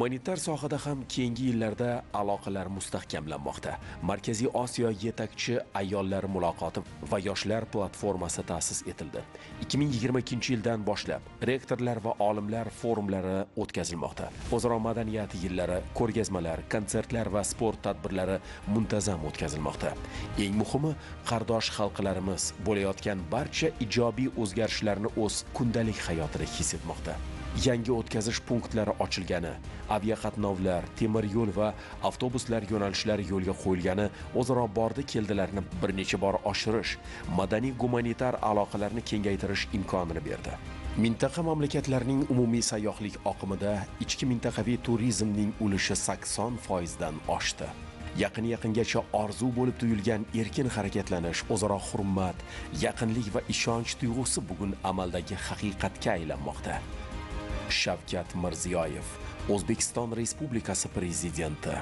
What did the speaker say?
Gumanitar sohada ham keyingi yillarda aloqalar mustahkamlanmoqda. Markaziy Osiyo yetakchi ayollar muloqoti va yoshlar platformasi ta'sis etildi. 2022-yildan boshlab rektorlar va olimlar forumlari o'tkazilmoqda. O'zaro madaniyat yillari, ko'rgazmalar, konsertlar va sport tadbirlari muntazam o'tkazilmoqda. Eng muhimi, qardosh xalqlarimiz bo'layotgan barcha ijobiy o'zgarishlarni o'z kundalik hayotida his etmoqda. Yangi o'tkazish punktlari ochilgani, aviaqatnovlar, temir yo'l va avtobuslar yo'nalishlari yo'lga qo'yilgani o'zaro bordi-keldilarni bir necha bor oshirish, madaniy gumanitar aloqalarni kengaytirish imkonini berdi. Mintaqa mamlakatlarining umumiy sayyohlik oqimida ichki mintaqaviy turizmning ulushi 80% dan oshdi. Yaqin-yaqingacha orzu bo'lib tuyulgan erkin harakatlanish, o'zaro hurmat, yaqinlik va ishonch tuyg'usi bugun amaldagi haqiqatga aylanmoqda. Shavkat Mirziyoyev, O'zbekiston Respublikasi Prezidenti.